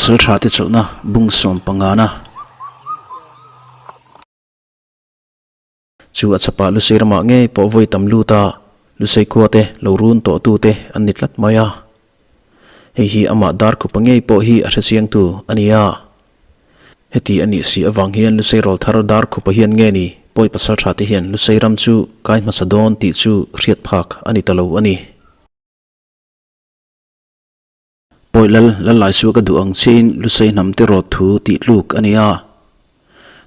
Pasaltha te chawlhna bung sawm pangana chu a chhapah Lusei ramah ngei pawh vawi tam lut a, Lusei khua te lo run tawh tu te an ni tlat mai a. Hei hi amah dar khupa ngei pawh hi a hrechiangtu a ni a. Heti a nih si avang hian Lusei rawl thar dar khupa hian nge ni pawi pasaltha te hian Lusei ram chu kai hmasa dawn tih chu hriat phak a ni ta lo a ni. Pawi lal lal lai suak a duh ang chiahin Lusei hnam te rawt thu tih tluk a ni a.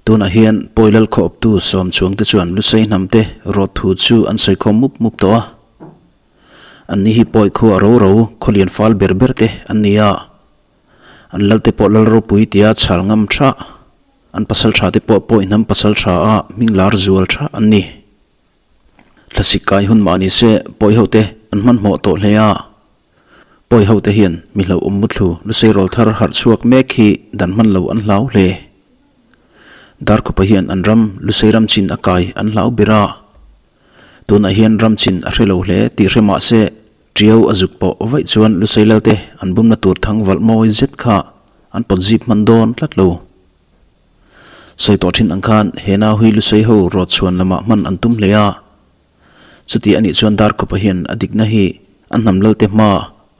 Tunah hian Pawi lal khawptu sawm chuang te chuan Lusei hnam te rawt thu chu an sawi khawm mup mup tawh a. An ni hi Pawi khua ro ro khawlian fal ber ber te an ni a. An lal te pawh lal ropui tia chhal ngam tha, an pasal tha te pawh Pawi hnam pasal tha a hming lar zual tha an ni. Thlasik kai hun mah ni se Pawi ho te an hmanhmawh tawh hle a. Pawi ho te hian mi hlauhawm muthlu lusei rawl thar harh chhuak mek hi dan hman lo an hlau hle. Darkhupa hian an ram lusei ram chin a kai an hlau ber a. Tunah hian ram chin a hre lo hle tih hre mah se Tiau a zuk pawh vaih chuan lusei lalte an bumna tur thang valh mawi zet kha an pawt zip hman dawn tlat lo. Sawi tawh thin ang khan he nau hi lusei ho rawt chhuan lamah hman an tum hle a. Chuti a nih chuan Darkhupa hian a dikna hi a hnam lalte hma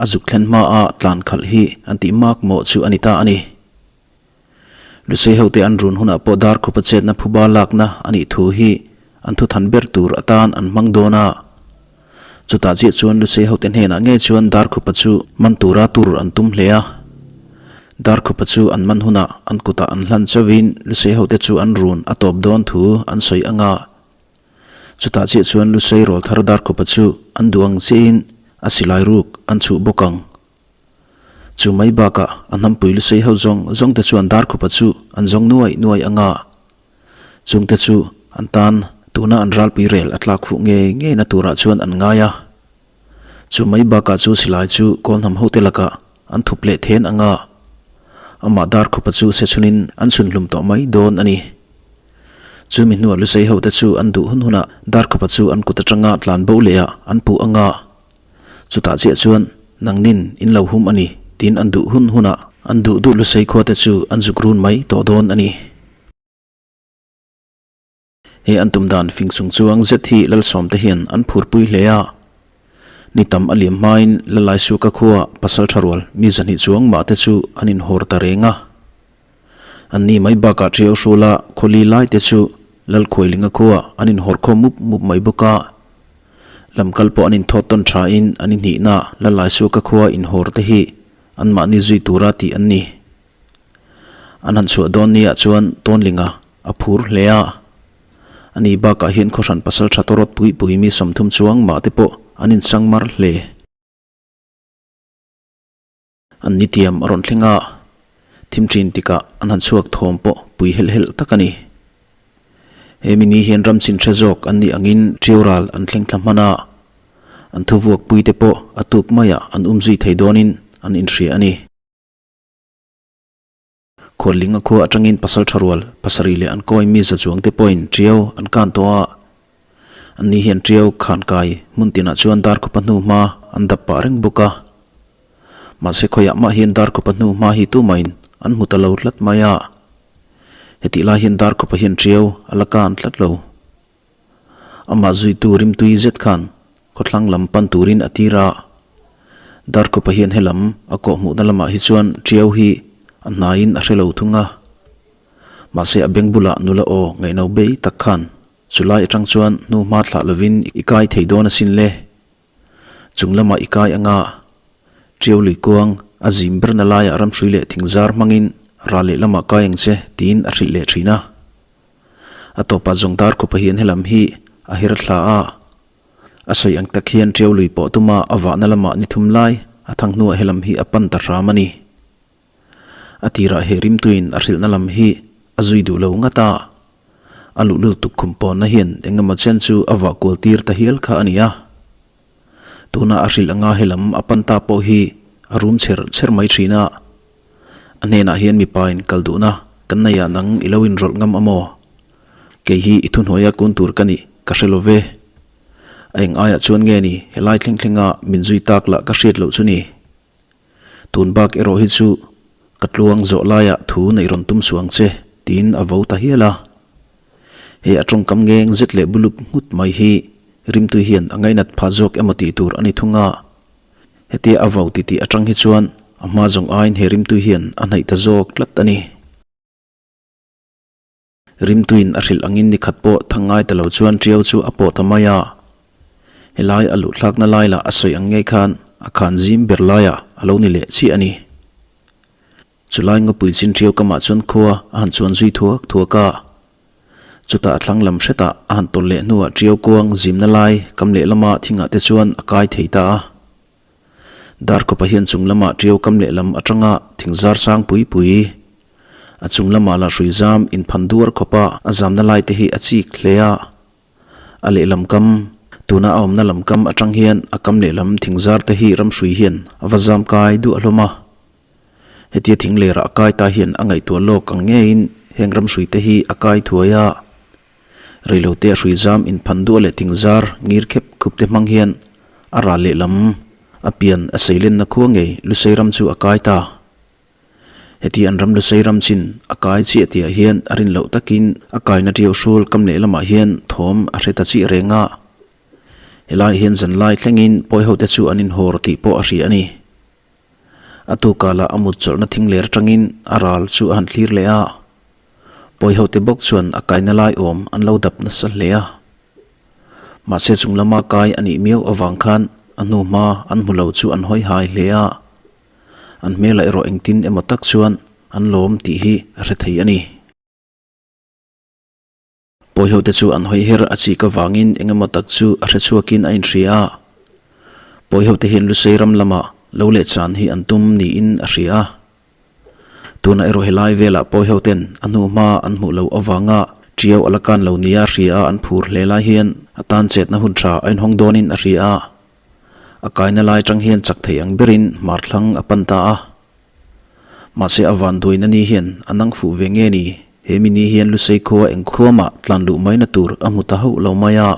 a zuk thlen hma a tlan khalh hi an tih mak mawh chu a ni ta a ni. Lusei hote an run hunah pawh Darkhupa chetna phuba lakna a nih thu hi an thuthan ber tur atan an hmang dawn a. Chutah chiah chuan Lusei hote hnenah ngei chuan Darkhupa chu man tura tur an tum hle a. Darkhupa chu an man hunah an kutah an hlan chauhin Lusei hote chu an run a tawp dawn thu an sawi anga Chutah chiah chuan Lusei rawl thar Darkhupa chu an duh ang chiahin a silai ruk an chhuh bawk ang. Chu mai bakah a hnampui Lusei ho zawng zawng te chuan Darkhupa chu an zawng nuai nuai ang a. Chungte chu an tan tuna an ralpui rel a tlak fuh ngei ngei na turah chuan an ngai a. Chu mai bakah chu silai chu Kawlhnam hote lakah an thup leh then ang a. Amah Darkhupa chu se chhunin an chhun hlum tawh mai dawn a ni. Chumi hnuah Lusei hote chu an duh hun hunah Darkhupa chu an kut atanga tlan bo leh ah an puh ang a. Chutah chiah chuan nangnin in lo hum a ni tiin an duh hun hunah an duh duh Lusei khuate chu an zuk run mai tawh dawn a ni. He an tum dan fing chung chuang zet hi Lalsawmte hian an phurpui hle a. Ni tam a liam hmain Lalaisuka khua pasal tha rual mi zahnih chuang mah te chu an inhawr ta reng a. An ni mai bakah Ṭiau Hrula khawli lai te chu Lalkhuailinga khua an inhawr khawm mup mup mai bawk a. Lamkal pawh an inthawt tawn thain an inhnihna Lalaisuka khua inhawr te hi anmahni zui tura tih an ni. An han chhuah dawn nia chuan Tawnlinga a phur hle a. Ani bakah hian khawhran pasal tha tawrawt pui pui mi 30 chuang mah te pawh an insang mar hle. An nitiam a rawn thleng a, thim thin tikah an han chhuak thawm pawh pui helh helh tak a ni. He mi ni hian ram chin hre zawk an nih angin Ṭiau ral an thleng thla hman a, an thuvuak pui te pawh a tuk maiah an umzui thei dawnin an inhria a ni. Khuallinga khua atangin pasal tha rual pasarih leh an kawi mi za chuang te pawhin Ṭiau an kan tawh a. An ni hian Ṭiau khan kai hmun tinah chuan Darkhupa hnu hma an dap pah reng bawk a. Mahse khawiah mah hian Darkhupa hnu hma hi tumahin an hmu ta lo tlat mai a. Hetih lai hian Darkhupa hian Ṭiau a la kan tlat lo. Amah zuitu rimtui zet khan khawthlang lam pan turin a tir a. Darkhupa hian helam a kawhhmuhna lamah hi chuan Ṭiau hi a hnaiin a hre lo thung a. Mahse a beng bulah nula aw ngaihno bei tak khan chulai atang chuan hnu hma thlah lovin i kai thei dawn asin le. Chung lamah i kai anga Ṭiau lui kuang a zim berna laiah ramhrui leh thingzar hmangin ral leh lamah kai ang che tiin a hrilh leh ṭhin a. A tawpah zawng Darkhupa hian helam hi a her thla a, a sawi ang tak hian Ṭiau lui pawh tuma a vahna lamah ni thum lai a thang hnuah helam hi a pan ta hram a ni. A tirah he rimtuiin a hrilhna lam hi a zui duh lo ngat a, a luhlul tukkhum pawnna hian engemaw chen chu a vah kual tir ta hial kha a ni a. Tuna a hrilh anga helam a pan ta pawh hi a rum chher chher mai thin a. A hnenah hian mipain kal duhna kan nei ah nang i lo inrawlh ngam a maw? Kei hi i thuhnuaia kun tur ka nih ka hre lo ve. A eng aiah chuan nge ni helai thleng thlenga min zui tak lah ka hriat loh chu ni. Tun bak erawh hi chu. Ka tluang zawh laiah thu neih rawn tum suh ang che, tiin a vo ta hial a. He a tawngkam ngeng zet leh buluk nghut mai hi rimtui hian a ngainat phah zawk emaw tih tur a ni thung a. Hetia a vo titih atang hi chuan a hma zawng aiin he rimtui hian a hnaih ta zawk tlat a ni. Rimtuiin a hrilh angin ni khat pawh thang ngai ta lo chuan Ṭiau chu a pawh ta mai a. Helai a luhthlakna lai lah a sawi ang ngei khan a khan zim ber laiah a lo ni leh chiah a ni. Chulai ngawpui chin Ṭiau kamah chuan khua a han chuan zui thuak thuak a. Chutah a thlang lam hretah a han tawlh leh hnuah Ṭiau kuang zimna lai kam lehlama thingah te chuan a kai thei ta a. Darkhawpa hian chung lamah ṭiau kam lehlam aṭanga thingzar sang pui pui, a chung lamah lah hrui zam inphan duar khawpa a zamna lai te hi a chik hle a. A lehlam kam, tuna a awmna lam kam aṭang hian a kam lehlam thingzar te hi ramhrui hian a va zam kai duah hlawm a. Hetia thing lerah a kai ta hian a ngaihtuah lawk ang ngeiin heng ramhrui te hi a kai thuai a. Reilote a hrui zam inphan duah leh thingzar ngir khep khup te hmang hian a ral lehlam a pian a seilenna khua ngei Lusei ram chu a kai ta. Heti an ram Lusei ram chin a kai chiah tihah hian a rin loh takin a kaina ṭiau hrul kam lehlamah hian thawm a hre ta chiah reng a. Helaiah hian zanlai thlengin pawi hote chu an inhawr tih pawh a hria a ni. A tukah lah a mut chawlhna thing ler atangin a ral chu a han thlir leh a. Pawihote bawk chuan a kaina lai awm an lo dap nasa hle a. Mahse chung lama kai a nih miau avang khan a hnu hma an hmu lo chu an hawi hai hle a. An hmelah erawh engtin emaw tak chuan an lawm tih hi a hre thei a ni. Pawihote chu an hawi her a chik avangin eng emaw tak chu a hre chhuakin a inhria a. Pawihote hian Lusei ram lamah lo leh chan hi an tum niin a hria a. Tunah erawh helai velah Pawihoten a hnu hma an hmuh loh avanga Ṭiau a la kan lo nia a hria a an phur hle lai hian a tan chetna hun ṭha a inhawng dawnin a hria a. A kaina lai ṭang hian chak thei ang berin hmarthlang a pan ta a. Mahse a van duaina ni hian a nang fuh ve nge ni? He mi ni hian Lusei khua eng khuamah tlan luh maina tur a hmu ta hauh lo mai a.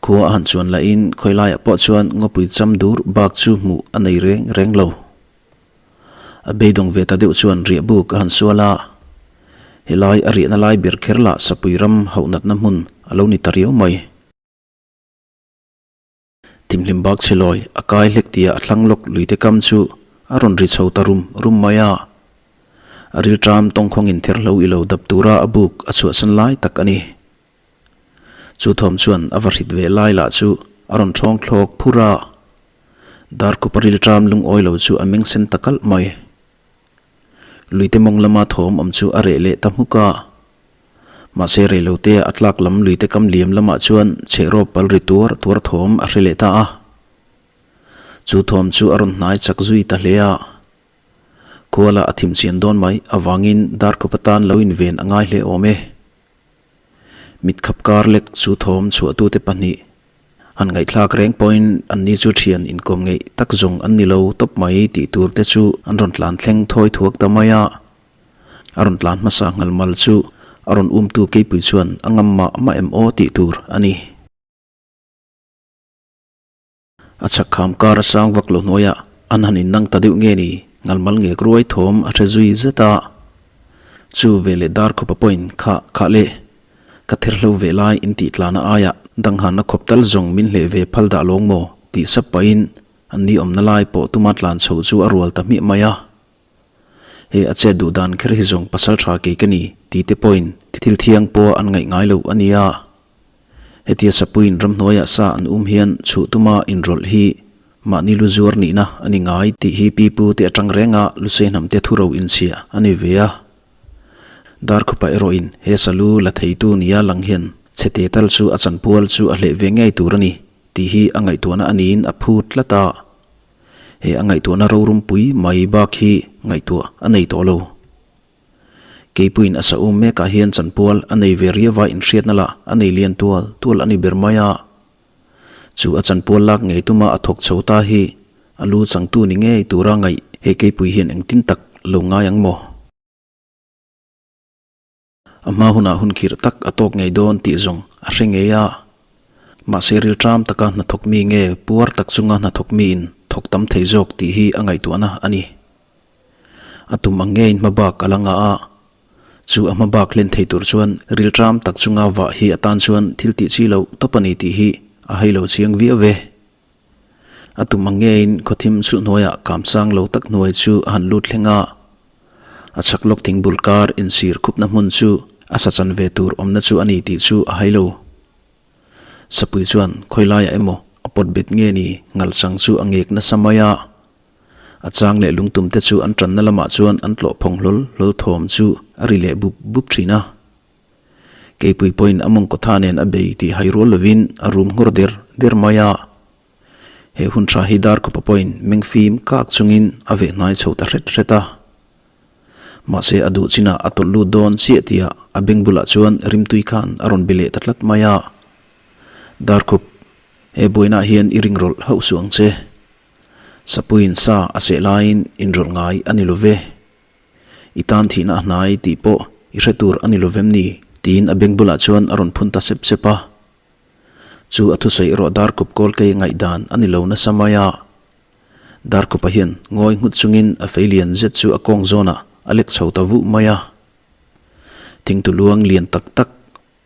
Khua a han chuan lahin khawilaiah pawh chuan ngawpui cham dur bak chu hmuh a nei reng reng lo. A beidawng ve ta deuh chuan riah buk a han sual a. Helai a riahna lai ber kher lah sapui ram hauhnatna hmun a lo ni ta riau mai. Thimhlim bak chhe lawi a kai hlek tia a thlang lawk luite kam chu a rawn ri chho ta rum rum mai a. A rilṭam tawngkhawngin therhlo i lo dap tura a buk a chhuahsan lai tak a ni. Chu thawm chuan a va hrit ve lai lah chu a rawn ṭhawng thlawk phur a. Darkhup a rilṭam lungawi lo chu a meng sen ta kalh mai. Luite mawng lama thawm awm chu a reh leh ta hmuk a. Mahse reilote a tlak lam luite kam liam lamah chuan chhehrawp pal ri tuar tuar thawm a hre leh ta a. Chu thawm chu a rawn hnai chak zui ta hle a. Khuala a thim chian dawn mai avangin darkhawp atan lo inven a ngai hle awm e. Mitkhap kar lek chu thawm chhuahtute pahnih han ngaihthlak reng pawhin anni chu thian inkawm ngeih tak zawng an ni lo tawp mai tih tur te chu an rawn tlan thleng thawi thuak ta mai a. A rawn tlan hmasa nghal mal chu a rawn umtu keipui chuan a ngam mah mah em aw tih tur a ni. A chhak kham kar a sang vak lo hnuaiah an han innang ta deuh nge ni nghal mal ngek ruai thawm a hre zui zet a. Chu veleh dar khawpa pawhin khah khah le ka therhlo ve lai intih tlana aiah danghanna khawp tal zawng min hleh ve phal dah lawng maw tih sap pahin an ni awmna lai pawh tuma tlan chho chu a rual ta hmiah mai a. He a chet duh dan kher hi zawng pasal tha kei ka ni ti te pawhin thil thiang pawh an ngaih ngai lo a nia. Hetia sapuiin ramhnuaiah sa an um hian chhuh tuma inrawlh hi mahni lu zuar nihna a ni ngai tih hi pi pu te atang renga Lusei hnam te thuro inchhia a ni ve a. Darkhupa erawhin he salu la theitu nia lang hian chhete tal chu a chanpual chu a hleh ve ngei tur a ni tih hi a ngaihtuahna a niin a phut tlat a. He a ngaihtuahna rorumpui mai bak hi ngaihtuah a nei tawh lo. Keipuiin a sa um mekah hian chanpual a nei ve riava inhriatna lah a nei lian tual tual a ni ber mai a. Chu a chanpual lak ngei tuma a thawk chho ta hi a lu changtu ni ngei tura ngaih he keipui hian engtin tak lo ngai ang maw? A hma hunah hun khirh tak a tawk ngei dawn tih zawng a hre ngei a. Mahse rilṭam taka hnathawk mi nge puar tak chunga hnathawk miin thawk tam thei zawk tih hi a ngaihtuahna a ni. A tum ang ngeiin hmabak a la ngah a, chu a hmabak hlen thei tur chuan rilṭam tak chunga vah hi atan chuan thil tih chi loh tawp a ni tih hi a hai lo chiang viau ve. A tum ang ngeiin khawthim chhulh hnuaiah kamsang lo tak hnuai chu a han lut thleng a, a chhak lawk thing bul kar insir khupna hmun chu a sa chan ve tur awmna chu a ni tih chu a hai lo. Sapui chuan khawi laiah emaw a pawt bet nge ni ngalchang chu a ngek nasa mai a, a chang leh lungtum te chu an tanna lamah chuan an tlawh phawng hlawl hlawl thawm chu a ri leh bup bup thin a. Keipui pawhin a mawngkaw tha nen a bei tih hai rual lovin a rum nghawr der der mai a. He hun tha hi Darkhawpa pawhin meng fim kak chungin a veh hnai chho ta hret hret a. Mahse a duh chinah a tawlh lut dawn chiah tihah a beng bulah chuan rimtui khan a rawn be leh ta tlat mai a. Darkhup, he buainaah hian i ring rawlh hauh suh ang che. Sapuiin sa a seh laiin inrawlh ngai a ni lo ve. I tan thihna a hnai tih pawh i hre tur a ni lo vem ni? Tiin a beng bulah chuan a rawn phun ta sep sep a. Chu a thusawi erawh Darkhup kawl kei ngaihdan a ni lo nasa mai a. Darkhupa hian ngawi nghut chungin a fei lian zet chu a kawng zawnah a lek chho ta vuh mai a. Thingtu luang lian tak tak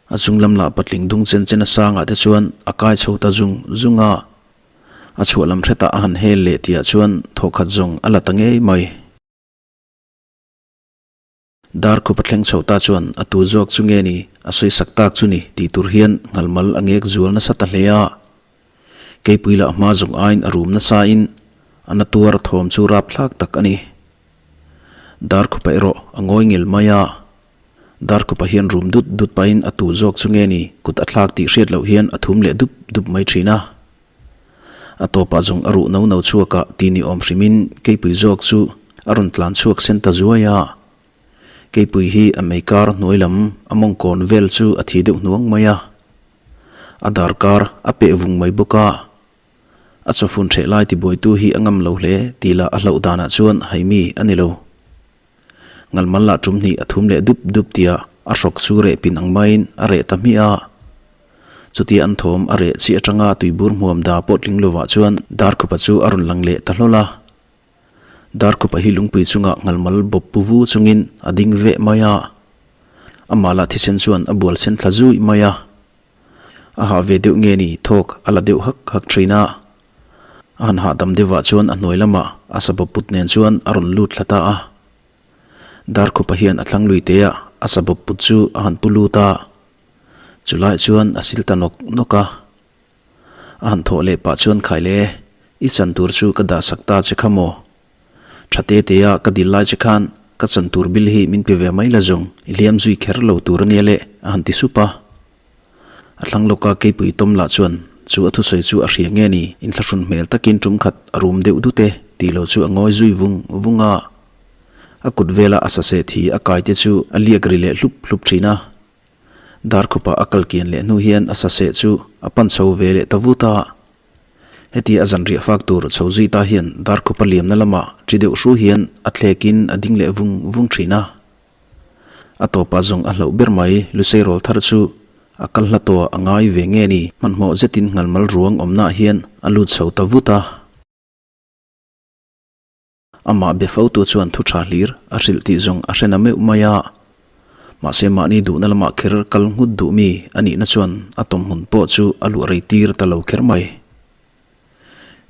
a chung lam lah patling dung chen chen a sangah te chuan a kai chho ta zung zung a. A chhuah lam hretah a han hel leh tihah chuan thawkhat zawng a la ta ngei mai. Darkhup a thleng chho ta chuan a tu zawk chu nge ni a sawi sak tak chu ni tih tur hian nghalmal a ngek zual nasa ta hle a. Keipui lah hma zawng aiin a rum nasa in a na tuar thawm chu rap thlak tak a ni. Darkhupa erawh a ngawi ngel mai a. Darkhupa hian rum dut dut pahin a tu zawk chu nge ni kut a thlak tih hriat loh hian a thum leh dup dup mai thin a. A tawpah zawng a ruh no no chhuakah ti ni awm hrimin keipui zawk chu a rawn tlan chhuak sen ta zuai a. Keipui hi a mei kar hnuai lam a mawngkawn vel chu a thi deuh hnuang mai a. A dar kar a peh vung mai bawk a. A chawfun hreh lai tibuaitu hi a ngam lo hle tih lah a hlauh danah chuan haimi a ni lo. Ngalmal lah tum hnih a thum leh dup dup tia a hrawk chu reh pin ang maiin a reh ta hmiah a. Chutia an thawm a reh chi atanga tuibur hmuam da pawh tling lovah chuan Darkhupa chu a rawn lang leh ta hlawl a. Darkhupa hi lungpui chungah ngalmal bawp pu vu chungin a ding veh mai a. Amah lah thisen chuan a bual sen thla zui mai a. A hah ve deuh nge ni thawk a la deuh hak hak thin a. A han hahdam deuhah chuan a hnuai lamah a sabawp put nen chuan a rawn lut thla ta a. Darkhupa hian a thlang lui teh a, a sabawp put chu a han pu lut a. Chulai chuan a sil ta nawk nawk a. A han thawh leh pah chuan khai le, i chan tur chu ka dah sak ta che kha maw? Tha te te a ka dil lai che khan ka chan tur bil hi min pe ve mai la zawng, i hliam zui kher lo tur a nia le, a han ti sup a. A thlang lawka keipui tawm lah chuan chu a thusawi chu a hria nge ni, inthlahrun hmel takin tum khat a rum deuh dut e tih lo chu a ngawi zui vung vung a. A kut vela a saseh thi a kai te chu a liak ri leh hlup hlup thin a. Darkhupa a kal kian leh hnu hian a saseh chu a pan chho ve leh ta vut a. Hetia a zanriah fak tur chho zui ta hian Darkhupa liamna lamah ṭi deuh hru hian a thlekin a ding leh vung vung thin a. A tawpah zawng a hlauh ber mai, Lusei rawl thar chu a kal hla tawh a ngai ve nge ni? Hmanhmawh zetin nghalmal ruang awmnaah hian a lut chho ta vut a. Amah be fotu chuan thu tha hlir a hrilh tih zawng a hre na meuh mai a. Mahse mahni duhna lamah kher kal nghut duh mi a nihna chuan a tawmhmun pawh chu a luah rei tir ta lo kher mai.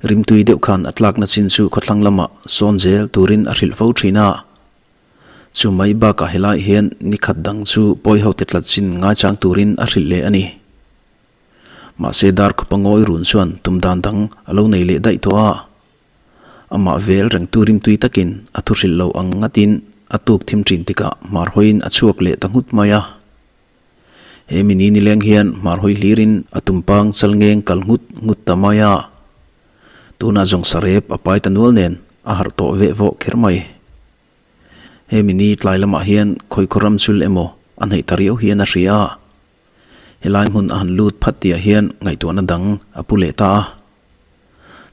Rimtui deuh khan a tlakna chin chu khawthlang lamah sawn zel turin a hrilh fo thin a. Chu mai bakah helai hian ni khat dang chu pawi hote tlat chin ngaichang turin a hrilh leh a ni. Mahse Darkhupa ngawi run chuan tum dan dang a lo nei leh daih tawh a. Amah vel rengtu rimtui takin a thu hrilh lo ang ngatin a tuk thim thin tikah hmar hawiin a chhuak leh ta nghut mai a. He mi ni nileng hian hmar hawi hlirin a tumpang chal ngeng kal nghut nghut ta mai a. Tunah zawng sarep a pai ta nual nen a harh tawh veh vawh kher mai. He mi ni tlai lamah hian khawikhaw ram chul emaw a hnaih ta riau hian a hria a. Helai hmun a han lut phat tihah hian ngaihtuahna dang a pu leh ta a.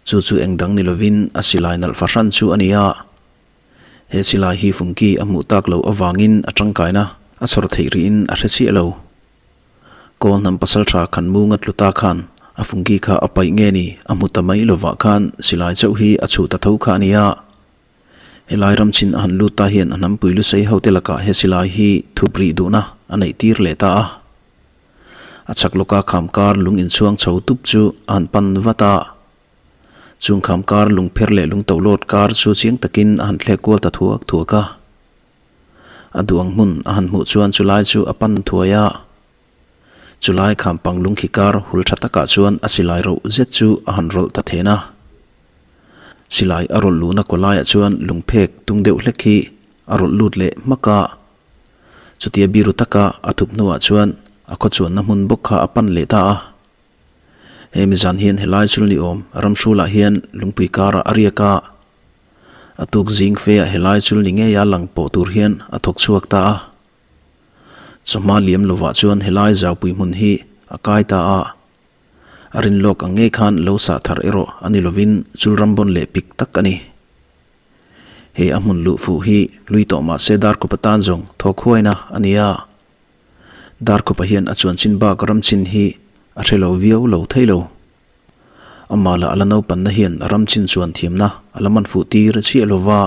Chu chu eng dang ni lovin a silai nalh fahran chu a ni a. He silai hi Fungki a hmuh tak loh avangin a tangkaina a chhawr theih rihin a hre chiah lo. Kawl hnam pasaltha Khanmunga tlu ta khan a Fungki kha a paih nge ni a hmu ta mai lovah khan silai chauh hi a chhuh ta tho kha a ni a. Helai ram chin a han lut ta hian a hnampui lusei hote lakah he silai hi thup rih duhna a neih tir leh ta a. A chhak lawka kham kar lung inchhuang chho tup chu a han pan vat a. Chung kham kar lung pher leh lung tohlawt kar chu chiang takin a han thlek kual ta thuak thuak a. A duang hmun a han hmuh chuan chulai chu a pan thuai a. Chulai kham pang lung khi kar hul tha takah chuan a silai roh zet chu a han rawlh ta then a. Silai a rawlh luhna kaw laiah chuan lung phek tung deuh hlek hi a rawlh lut leh hmak a. Chutia biru taka a thup hnuah chuan a khaw chuanna hmun bawk kha a pan leh ta a. He mizan hian helai chul ni awm ramhrulah hian lungpui karah a riak a. A tuk zing feah helai chul ni ngeia lang pawh tur hian a thawk chhuak ta a. Chawhma liam lovah chuan helai zaupui hmun hi a kai ta a. A rin lawk ang ngei khan lo sah thar erawh a ni lovin chul ram bawn leh pik tak a ni. He a hmun luh fuh hi hlui tawh mah se Darkhupa tan zawng thawk huaina a ni a. Darkhupa hian a chuan chin bak ram chin hi a hre lo viau lo thei lo. Amah lah a la naupanna hian a ram chin chuan thiamna a la man fuh tir chiah lo va.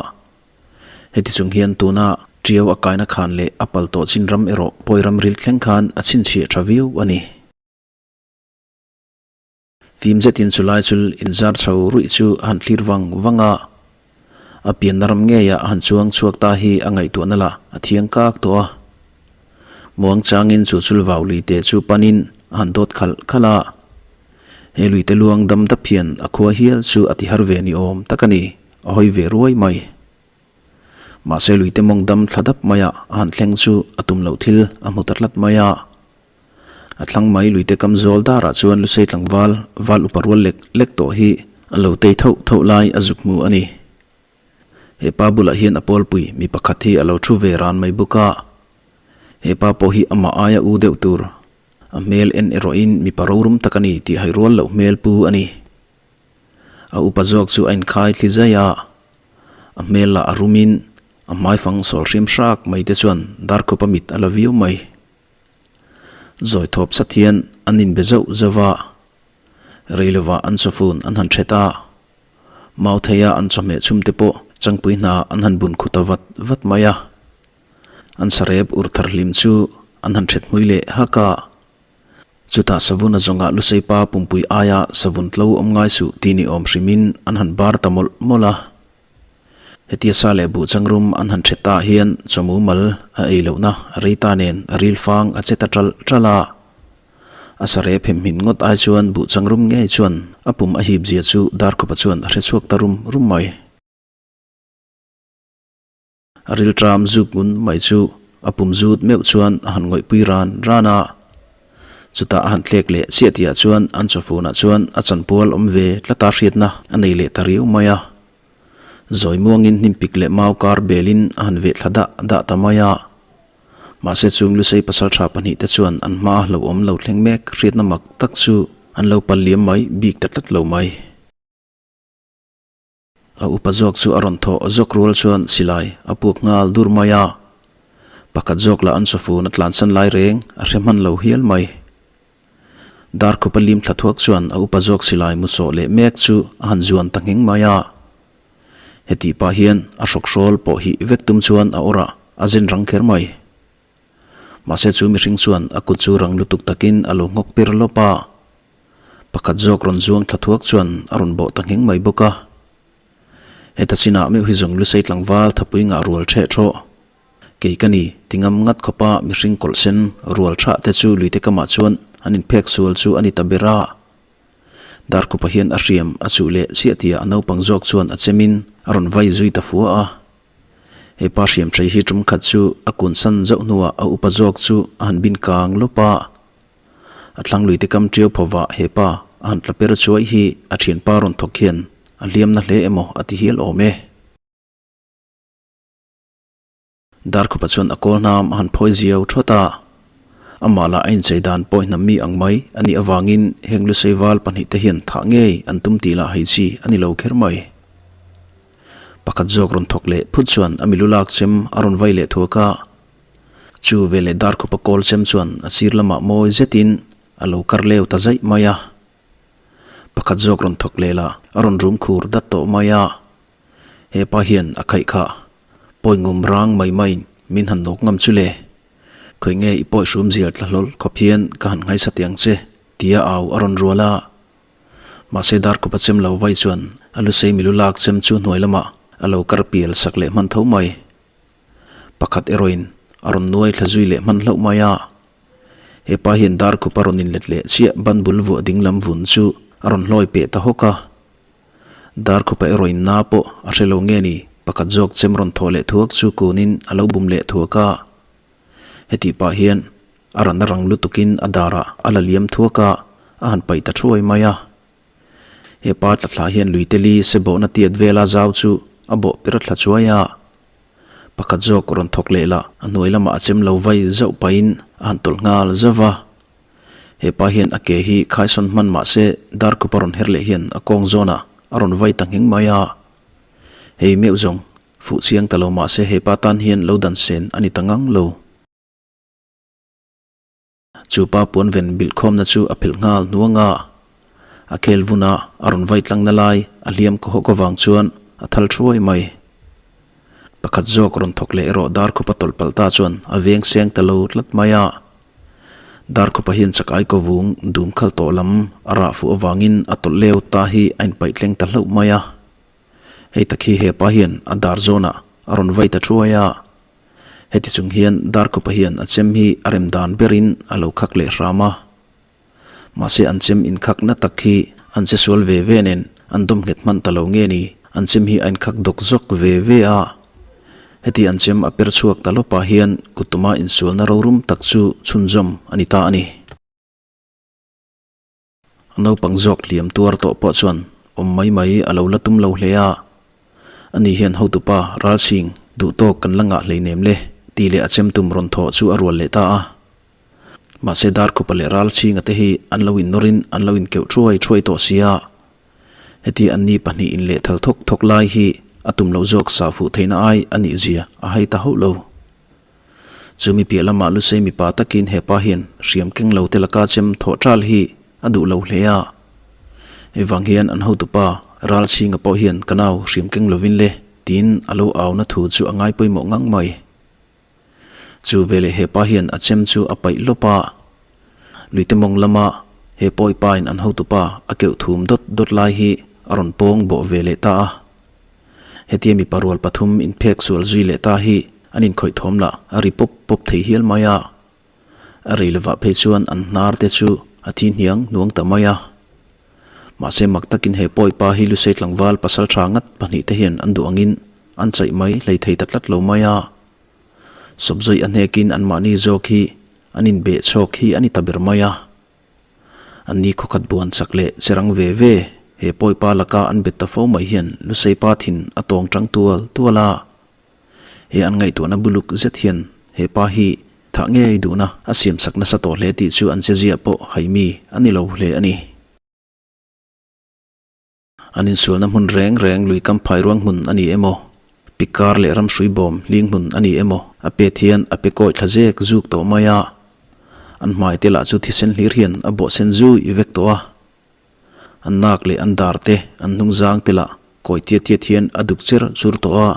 Heti chung hian tuna Tiau a kaina khan leh a pal tawh chin ram erawh pawi ram ril thleng khan a chhinchhiah tha viau a ni. Fim zetin chulai chul inzar chho ruih chu a han thlir vang vang a, a pianna ram ngeia a han chuang chhuak ta hi a ngaihtuahna lah a thiang kak tawh a. Muang changin chu chul vau lui te chu panin a han dawt khalh khalh a, he lui te luang dam dap hian a khua hial chu a ti har ve ni awm tak a ni, a hawi ve ruai mai. Mahse lui te mawng dam thla dap maia a han thleng chu a tum loh thil a hmu ta tlat mai a. A thlang mai luite kam zawl darah chuan Lusei tlangval val upa rual lek lek tawh hi a lo tei thoh thoh lai a zuk hmu a ni. He pa bulah hian a pawlpui mi pakhat hi a lo thu ve ran mai bawk a. He pa pawh hi amah aia u deuh tur, a hmel en erawhin mipa rorum tak a ni tih hai rual loh hmel pu a ni. A upa zawk chu a inkhai thli zai a, a hmel lah a rumin a hmaifang sawl hrim hrak mai te chuan darkhupa mit a la viau mai. Zawi thawp sat hian an inbe zauh zauh a, rei lovah an chawfun an han ṭhet a, mau theia an chawhmeh chhum te pawh changpui hna an han bun khut ta vat vat mai a. An sarep ur thar hlim chu an han ṭhet hmui leh hak a. Chutah savun a zawngah Luseipa pumpui aia savun tlo awm ngai suh tih ni awm hrimin an han bar ta mawlh mawlh a. Hetia sa leh buh changrum an han hre ta hian chawmu mal a ei lohna a rei ta nen a ril fang a che ta ṭalh ṭalh a. A sareh phem hmin ngawt ai chuan buh changrum ngei chuan a pum a hip zia chu Darkhupa chuan a hre chhuak ta rum rum mai. A ril ṭam zuk ngun mai chu a pum zut meuh chuan a han ngawihpui ran ran a. Chutah a han thlek leh chiah tihah chuan an chawfunah chuan a chanpual awm ve tlata hriatna a nei leh ta riau mai a. Zawi muangin hnim pik leh mau kar belin a han veh thla dah dah ta mai a. Mahse chung Lusei pasaltha pahnihte chuan an hma a hlauhawm lo thleng mek hriatna mak tak chu an lo pal liam mai bik ta tlat lo mai. A upa zawk chu a rawn thawh zawk rual chuan silai a puak nghal dur mai a. Pakhat zawk lah an chawfun a tlansan lai reng a hre hman lo hial mai. Darkhupa lim thla thuak chuan a upa zawk silai mu sawh leh mek chu a han zuan ta ngheng mai a. Hetih pah hian a hrawkhrawl pawh hi vek tum chuan a awrah a zen rang kher mai. Mahse chu mihring chuan a kut chu rang lutuk takin a lo nghawk pir lawp a. Pakhat zawk rawn zuang thla thuak chuan a rawn bawh ta ngheng mai bawk a. Heta chinah meuh hi zawng Lusei tlangval thapui ngah rual ṭheh ṭhawh. Kei ka ni, ti ngam ngat khawpa mihring kawlh sen rual thah te chu luite kamah chuan an inphek sual chu a ni ta ber a. Darkhupa hian a hriam a chuh leh chiah tia a naupang zawk chuan a chemin a rawn vai zui ta fua a. He pa hriam hrei hi tum khat chu a kun san zauh hnuah a upa zawk chu a han bin kang lawp a. A thlang luite kam ṭiau phawvah he pa a han tla per chuai hi a ṭhianpa rawn thawk hian a hliamna hle emaw a ti hial awm e. Darkhupa chuan a kawl hnam a han phawi ziau thawt a, amah lah a inchei dan pawi hnam mi ang mai a nih avangin heng Lusei val pahnihte hian thah ngei an tum tih lah hei chi a ni lo kher mai. Pakhat zawk rawn thawk leh phut chuan a milu lak chem a rawn vai leh thuak a, chu veleh Darkhupa kawl chem chuan a sir lamah mawi zetin a lo kar leu ta zaih mai a. Pakhat zawk rawn thawk leh lah a rawn rum khur dat tawh mai a. He pa hian a khaih kha pawi ngum rang mai maiin min han nawk ngam chu le. Khawi nge i pawi hrum zial tla hlawl khawp hian ka han ngaisa tiang che, tia au a rawn rual a. Mahse Darkawpa chem lo vai chuan a lusei milu lak chem chu hnuai lamah a lo kar pial sak leh hman tho mai. Pakhat erawhin a rawn nuai thla zui leh hman hlauh mai a. He pa hian Darkawpa rawn inlet leh chiah ban bul vuah ding lam vun chu a rawn hlawi peh ta hawk a. Darkhupa erawhin na pawh a hre lo nge ni, pakhat zawk chem rawn thawh leh thuak chu kunin a lo bum leh thuak a. Hetih pah hian a ran a rang lutukin a darah a la liam thuak a, a han paih ta thuai mai a. He pa tla thla hian luiteli se bawhna tiat vela zau chu a bawh pir a thla chuai a. Pakhat zawk rawn thawk leh lah a hnuai lamah a chem lo vai zauh pahin a han tawlh nghal zauh va. He pa hian a ke hi khaisawn hman mah se Darkhupa rawn her leh hian a kawng zawnah a rawn vai ta nghing mai a. Hei meuh zawng fuh chiang ta lo mah se he pa tan hian lo dan sen a ni ta ngang lo. Chu pa puan ven bilh khawmna chu a phelh nghal hnuang a. A khel vuna a rawn vai tlangna lai a hliam kaw hawk avang chuan a thal thuai mai. Pakhat zawk rawn thawk leh erawh Darkhupa tawlh palh ta chuan a veng seng ta lo tlat mai a. Darkhupa hian chakai kaw vung dum khal tawh lam a rah fuh avangin a tawlh leu ta hi a inpaih tleng ta hlauh mai a. Hei tak hi hepa hian a dar zawnah a rawn vai ta thuai a. Heti chung hian Darkhupa hian a chem hi a rem dan berin a lo khak leh hram a. Mahse an chem inkhakna tak hi an che sual ve ve nen an dawm nghet hman ta lo nge ni, an chem hi a inkhak dawk zawk ve ve a. Heti an chem a per chhuak ta lawpah hian kutuma insualna rorum tak chu chhunzawm a ni ta a ni. A naupang zawk hliam tuar tawh pawh chuan awm mai mai a lo la tum lo hle a. Ani hian hotupa Ralsing duhtawk kan la ngah hleinem le tih leh a chem tum rawn thawh chu a rual leh ta a. Mahse Darkhupa leh Ralchhinga te hi an lo innawrin an lo inkeuh thuai thuai tawh si a. Heti anni pahnihin lehthal thawk thawk lai hi a tum loh zawk sa fuh theihna ai a nih zia a hai ta hauh lo. Chumi piah lamah Lusei mipa takin he pa hian hriam keng lo te laka chem thawh ṭal hi a duh lo hle a. Hei vang hian an hotupa Ralchhinga pawh hian ka nau hriam keng lovin le tiin a lo auna thu chu a ngai pawimawh ngang mai. Chu veleh he pa hian a chem chu a paih lawp a, luite mawng lama he pawi pain an hotupa a keuh thum dawt dawt lai hi a rawn pawng bawh ve leh ta a. Hetia mipa rual pathum inphek sual zui leh ta hi an inkhawih thawm lah a ri pawp pawp thei hial mai a. A rei lovah phei chuan an hnar te chu a thi hniang hnuang ta mai a. Mahse mak takin he pawi pa hi Lusei tlangval pasal tha ngat pahnihte hian an duh angin an chaih mai hlei thei ta tlat lo mai a. Sawpzawih a hnekin anmahni zawk hi an inbeh chhawk hi a ni ta ber mai a. Anni khawkhat buan chak leh che rang ve ve he pawi pa laka an bet ta fo mai hian Lusei pa thin a tawng tang tual tual a. He an ngaihtuahna buluk zet hian he pa hi thah ngei duhna a siamsak nasa tawh hle tih chu an che ziah pawh haimi a ni lo hle a ni. An insualna hmun reng reng lui kam phai ruang hmun a ni emaw, pikar leh ramhrui bawm hling hmun a ni emaw a pet hian a pe kawi thla zek zuk tawh mai a. An hmai te lah chu thisen hlir hian a bawh sen zui vek tawh a. An nak leh an dar te, an hnung zang te lah kawi tiat tiat hian a duk cher chur tawh a.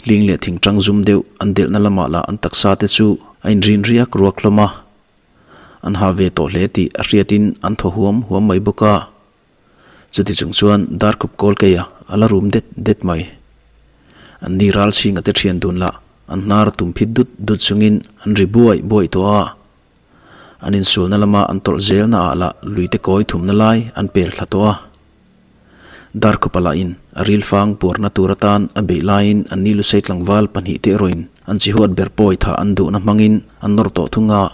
Hling leh thingtang zum deuh an delhna lamah lah an taksa te chu a inrin riak ruak hlawm a. An ha ve tawh hle tih a hriatin an thaw huam huam mai bawk a. Chuti chung chuan Darkhup Kawlkeia a la rum det det mai. An ni Ralchhinga te thian dun lah an hnar tum phit dut dut chungin an ri buai buai tawh a. An insualna lama an tawlh zelna ah lah luite kawi thumna lai an pel thla tawh a. Darkhupa lahin a ril fang puarna tur atan a beih laiin an ni Lusei tlangval pahnihte erawhin an chihuat ber pawi thah an duhna hmangin an nawr tawh thung a.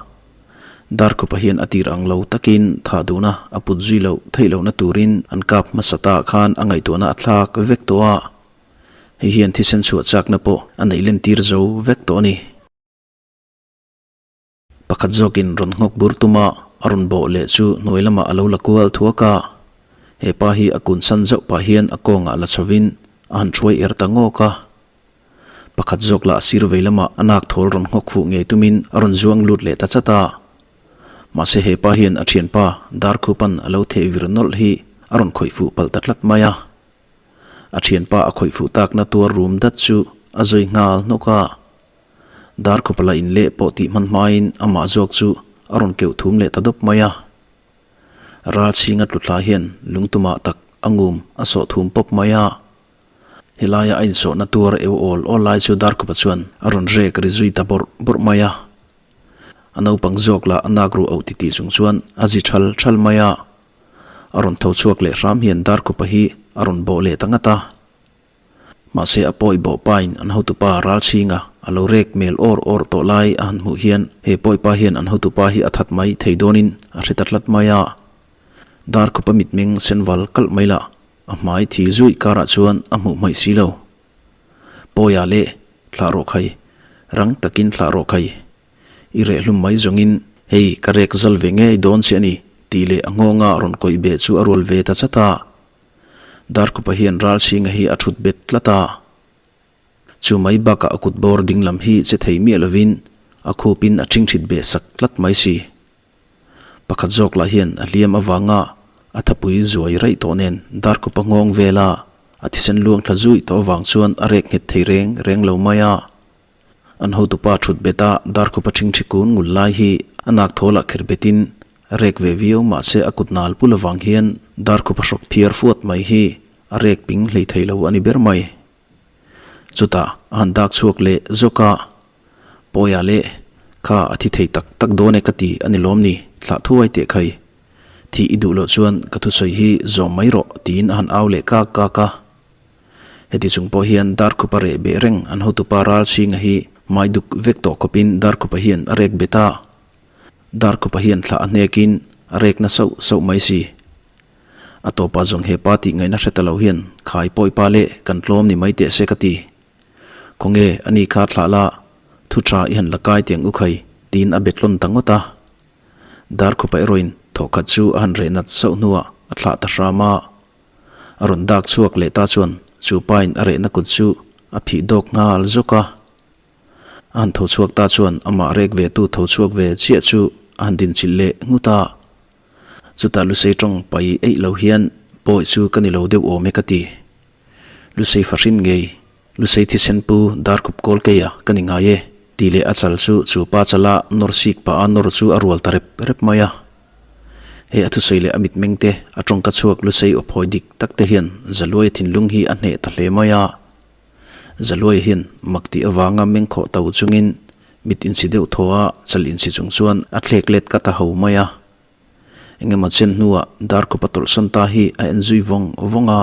Darkhupa hian a tir ang lo takin thah duhna a put zui loh theih lohna turin an kap hmasa ta khan a ngaihtuahna a thlak vek tawh a. Hei hian thisen chhuah chakna pawh a neih lentir zo vek tawh a ni. Pakhat zawkin rawn nghawk bur tuma a rawn bawh leh chu hnuai lamah a lo la kual thuak a. He pa hi a kun san zauh pah hian a kawngah la chhovin a han hruai er ta ngawk a. Pakhat zawk lah sir vei lamah a nak thawl rawn nghawk fuh ngei tumin a rawn zuang lut leh ta chat a. Mahse he pa hian a thianpa Darkhupan a lo theh vir nawlh hi a rawn khawih fuh palh ta tlat mai a. A thianpa a khawih fuh takna tuar rum dat chu a zui nghal hnawk a. Darkhupa la inleh pawh tih hman hmain amah zawk chu a rawn keuh thum leh ta dawp mai a. Ral chhinga tlu thla hian lungtumah tak a ngum a sawh thum pawp mai a. Helaia a insawhna tuar eu awl awl lai chu Darkhupa chuan a rawn rek ri zui ta bawrh bawrh mai a. A naupang zawk lah a nak ruh auh titih chung chuan a zi thal thal mai a. A rawn tho chhuak leh hram hian Darkhupa hi a rawn bawh leh ta ngat a. Mahse a pawi bawh pain an hotupa Ralchhinga a lo rek mel awr awr tawh lai a han hmuh hian he pawipa hian an hotupa hi a that mai thei dawnin a hre ta tlat mai a. Darkhupa mitmeng senval kalh mai lah a hmai thi zuih karah chuan a hmuh hmaih si lo. Pawia leh thlah rawh khai, rang takin thlah rawh khai. I reh hlum mai zawngin hei ka rek zal ve ngei dawn che a ni tih leh a nghawnga rawn kawih beh chu a rual ve ta chat a. Darkhupa hian Ralchhinga hi a thut bet tlat a. Chu mai bakah a kut bawr ding lam hi che thei miah lovin a khupin a ṭhingṭhit beh sak tlat mai si. Pakhat zawk lah hian a hliam avanga a thapui zuai raih tawh nen Darkhupa nghawng vela a thisen luang thla zuih tawh avang chuan a rek nghet thei reng reng lo mai a. An hotupa thut bet a Darkhupa ṭhingṭhi kun ngul lai hi a nak thawl ah kher betin rek ve viau mahse a kut nal pul avang hian Darkhupa hrawk phiar fuat mai hi a rek ping hlei thei lo a ni ber mai. Chutah a han dak chhuak leh zawk a, Pawia leh kha a thi thei tak tak dawn e ka ti a ni lawm ni, thlah thuai teh khai. Thih i duh loh chuan ka thusawi hi zawm mai rawh tiin a han au leh kak kak a. Heti chung pawh hian Darkhupa reh beh reng an hotupa Ralchhinga hi hmai duk vek tawh khawpin Darkhupa hian a rek bet a. Darkhupa hian thlah a hnekin a rekna sauh sauh mai si. A tawpah zawng he pa tih ngaihna hre ta lo hian khai pawipa leh kan tlawm ni mai teh se ka ti. Khawnge ani kha thlah la thu tha i han la kai tiang u khai tiin a bet lawn ta ngawt a. Darkhupa erawhin thawhkhat chu a han reh nat sauh hnuah a thlah ta hram a. A rawn dak chhuak leh ta chuan chu pain a rehna kut chu a phih dawk nghal zawk a. A han tho chhuak ta chuan amah rek ve tu tho chhuak ve chiah chu a han dinchilh leh nghut a. Chutah Lusei tawng pai eih lo hian pawi chu ka ni lo deuh awm e ka ti. Lusei fahrin ngei, Lusei thisen pu Darkhup kawl keia ka ni ngai e tih leh a chal chu chu pa chala nawr sik pah a nawr chu a rual ta rep rep mai a. Hei a thusawi leh a mitmeng te, a tawngka chhuak Lusei aw phawi dik tak te hian Zaluaia thinlung hi a hneh ta hle mai a. Zaluaia hian mak tih avanga meng khawh to chungin mit insi deuh thaw a chal insi chung chuan a thlek let ka ta ho mai a. Engemaw chen hnuah Darkhupa tawlhsawn ta hi a en zui vawng vawng a.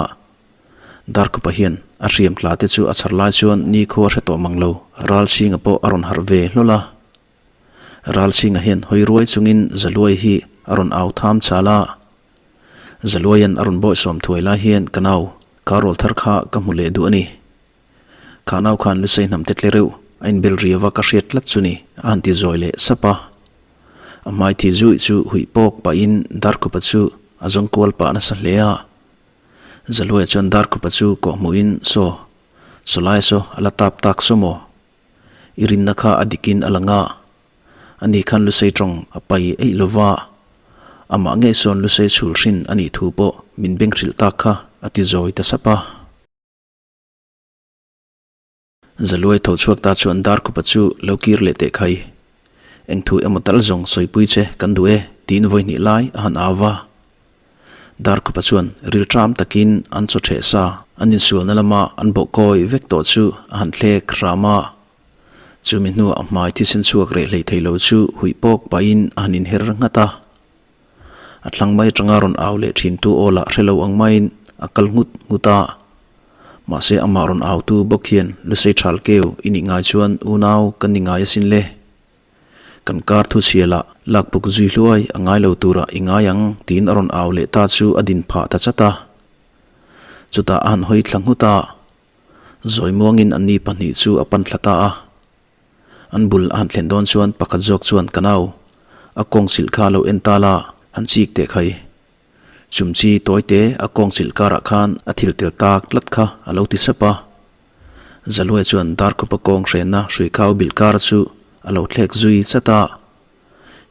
Darkhupa hian a hriam tla te chu a chhar lai chuan nikhua hre tawh mang lo, Ralchhinga pawh a rawn harh ve hlawl a. Ralchhinga hian hawi ruai chungin Zaluai hi a rawn au tham chal a. Zaluaia'n a rawn bawihsawm thuai lai hian ka nau, ka rawl thar kha ka hmu leh duh a ni. Kha nau khan Lusei hnam te tle reuh a inbel riau a ka hriat tlat chu ni a han ti zawi leh sap a. A hmai thi zuih chu huih pawk pahin Darkhupa chu a zawng kual pah nasa hle a. Zaluaia chuan Darkhupa chu kawhhmuhin Saw, sawlai saw a la tap tak saw maw? I rinna kha a dikin a lang a, ani khan Lusei tawng a pai eih lo va, amah ngei sawn Lusei chhul hrin a nih thu pawh min beng hrilh tak kha a ti zawi ta sap a. Zaluai tho chhuak ta chuan Darkhupa chu lo kir leh teh khai. Eng thu emaw tal zawng sawipui che kan duh e tiin vawi hnih lai a han au va. Darkhupa chuan rilṭam takin an chaw ṭheh sa an insualna lama an bawh kawi vek tawh chu a han thlek hram a. Chumi hnuah a hmai thisen chhuak reh hlei thei lo chu huih pawk pahin a han inher nghat a. A thlang mai atanga rawn au leh ṭhintu aw lah hre lo ang maiin a kal nghut nghut a. Mahse amah rawn autu bawk hian Lusei Ṭhal Keu i nih ngai chuan unau kan ni ngai asin le. Kan kar thu chhia lah lak puk zui hluai a ngai lo turah i ngai ang tiin a rawn au leh ta chu a din phah ta chat a. Chutah a han hawi thla nghut a, zawi muangin anni pahnih chu a pan thla ta a. An bul a han thlen dawn chuan pakhat zawk chuan ka nau a kawng silh kha lo en ta la han chik teh khai. Chumchi tawite a kawng chilh karah khan a thil tel tak tlat kha a lo ti sap a. Zaluai chuan Darkhupa kawng hrenna hruikhau bilh kar chu a lo thlek zui chat a.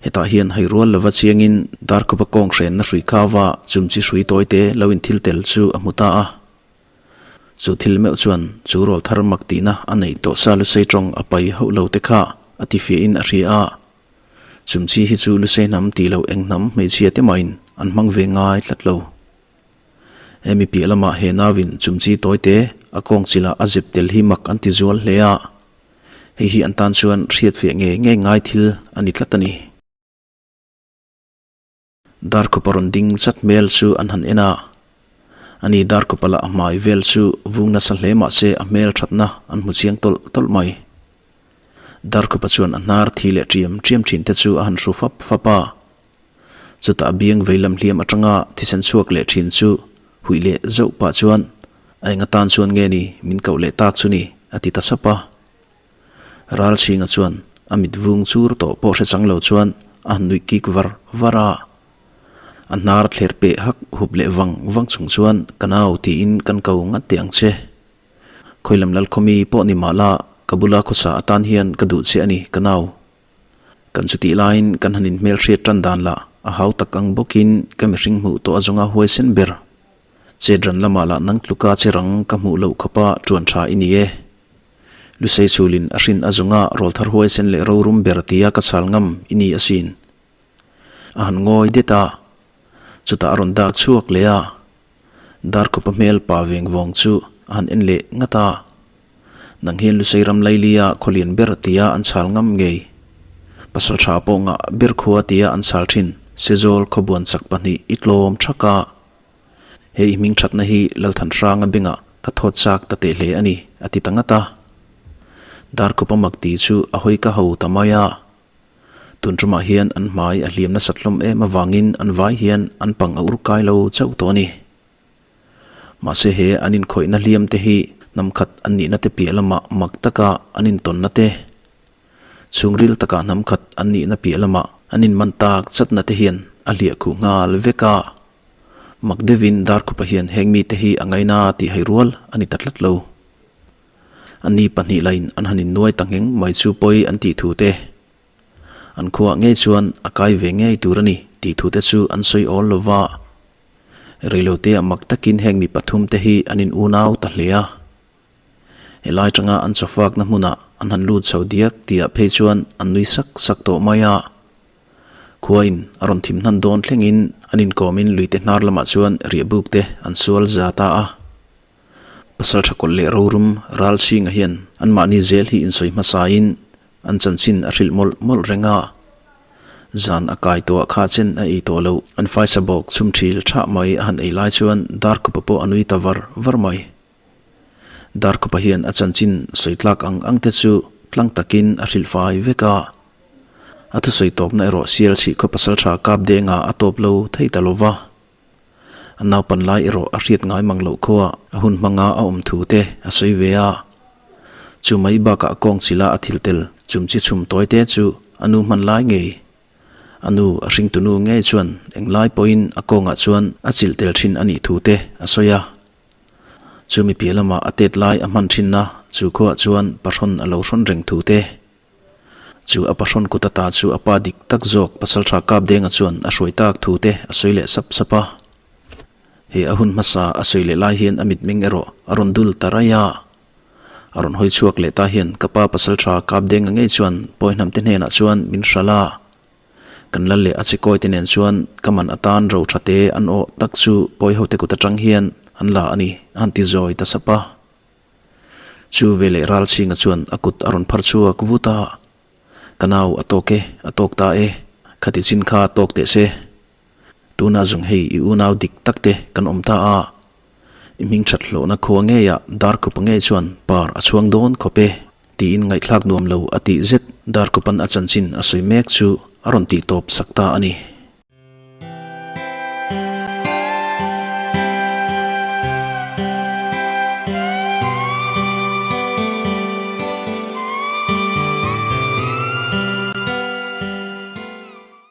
Hetah hian hei rual lova chiangin Darkhupa kawng hrenna hruikhauva chumchi hrui tawite lo inthil tel chu a hmu ta a. Chu thil meuh chuan chu rawlthar mak tihna a neih tawh sa Lusei tawng a pai hauh lo te kha a tifiahin a hria a. Chumchi hi chu Lusei hnam tih loh eng hnam hmeichhia te mahin an hmang ve ngai tlat lo. Hemi piah lamah he nauin chumchi tawite a kawng chilah a zep tel hi mak an ti zual hle a, hei hi an tan chuan hriatfiah ngei ngei ngai thil a ni tlat a ni. Darkhupa rawn ding chat hmel chu an han en a, ani Darkhupa lah a hmai vel chu vung nasa hle mah se a hmel thatna an hmu chiang tawlh tawlh mai. Darkhupa chuan a hnar thi leh ṭiam ṭiam ṭhin te chu a han hru fap fap a, chutah a biang veilam hliam aṭanga thisen chhuak leh ṭhin chu huih leh zauh pah chuan a eng atan chuan nge ni min koh leh tak chu ni a ti ta sap a. Ralchhinga chuan a mit vung chur tawh pawh hre chang lo chuan a han nuih kik var var a. A hnar thler peh hak hup leh vang vang chung chuan ka nau tiin kan ko ngat teh ang che. Khawilam Lalkhawmi pawh ni mah la ka bula khawsa atan hian ka duh che a ni ka nau. Kan chutih laiin kan han inhmelhriat tan dan lah a hau tak ang bawkin ka mihring hmuh tawh a zawnga huaisen ber. Chetran lamah lah nang tluka che rang ka hmuh loh khawpa ṭuan ṭha i ni e. Lusei chhulin a hrin a zunga rawlthar huaisen leh rorum ber tia ka chhal ngam i ni asin. A han ngawi det a, chutah a rawn dak chhuak leh a. Darkhupa hmel pa veng vawng chu a han en leh ngat a. Nang hian Lusei ram Lailia khawlian ber tia an chhal ngam ngei. Pasal tha pawh ngah ber khua tia an chhal thin Sezawl khawbuan chak pahnih i tlawm thak a. He i hming thatna hi Lalthanhranga bengah ka thawt chak ta teh hle a ni, a ti ta ngat a. Darkhupa mak tih chu a hawi ka ho ta mai a. Tun tumah hian an hmai a hliam nasat hlawm em avangin an vai hian an pang a ur kai lo chauh tawh a ni. Mahse he an inkhawihna hliam te hi hnam khat an nihna te piah lamah mak taka an intawnna te, chhungril takah hnam khat an nihna piah lamah an inman tak chatna te hian a hliah khuh nghal vek a. Mak deuhin Darkhupa hian heng mite hi a ngaina tih hai rual a ni ta tlat lo. Anni pahnih lain an han innuai ta ngheng mai chu pawi an tih thu te, an khuaah ngei chuan a kai ve ngei tur a ni tih thu te chu an sawi awl lo va. Reilotea mak takin heng mi pathum te hi an in unau ta hle a. Helai tanga an chawfakna hmunah an han lut chho diak tihah phei chuan an nui sak sak tawh mai a. Khuain a rawn thim hnan dawn thlengin an inkawmin luite hnar lamah chuan riahbuk te an sual za ta a. Pasal tha kawlh leh rorum Ralchhinga hian anmahni zel hi insawi hmasain an chanchin a hrilh mawlh mawlh reng a. Zan a kai tawh ah kha chen a ei tawh loh. An faisa bawk chhum thil thah mai a han ei lai chuan Darkhupa pawh a nui ta var var mai. Darkhupa hian a chanchin sawi tlak ang ang te chu tlang takin a hrilh fai vek a. A thusawi tawpna erawh Sialchhih khaw pasaltha kap denga a tawp lo thei ta lo va. A naupan lai erawh a hriat ngai mang loh khaw a a hun hmanga a awm thu te a sawi ve a. Chu mai bakah a kawng chila a thil tel chumchi chhum tawi te chu a nu hman lai ngei. A nu a hringtunu ngei chuan englai pawhin a kawngah chuan a chilh tel thin a nih thu te a sawi a. Chumi piah lamah a tet lai a hman thinna chu khuaah chuan pahrawn a lo hrawn reng thu te. Chu a pahrawn kut ata chu a pa dik tak zawk Pasaltha Kapdenga chuan a hruai tak thu te a sawi leh sap sap a. He a hun hmasa a sawi leh lai hian a mitmeng erawh a rawn dul ta raih a. A rawn hawi chhuak leh ta hian ka pa Pasaltha Kapdenga ngei chuan Pawihnam te hnenah chuan min hralh a. Kan lal leh a chekawi te nen chuan ka man atan ro tha te an awh tak chu pawi hote kut atang hian an la a ni a han ti zawi ta sap a. Chu veleh Ralchhinga chuan a kut a rawn phar chhuak vut a, Ka nau a tawk e, a tawk ta e, khati chin kha tawk teh se. Tunah zawng hei i unau dik tak te kan awm ta a, i hming that hlawhna khua ngeiah Darkhupa ngei chuan par a chhuang dawn khawp e, tiin ngaihthlak nuam lo a tih zet Darkhupan a chanchin a sawi mek chu a rawn tih tawp sak ta a ni.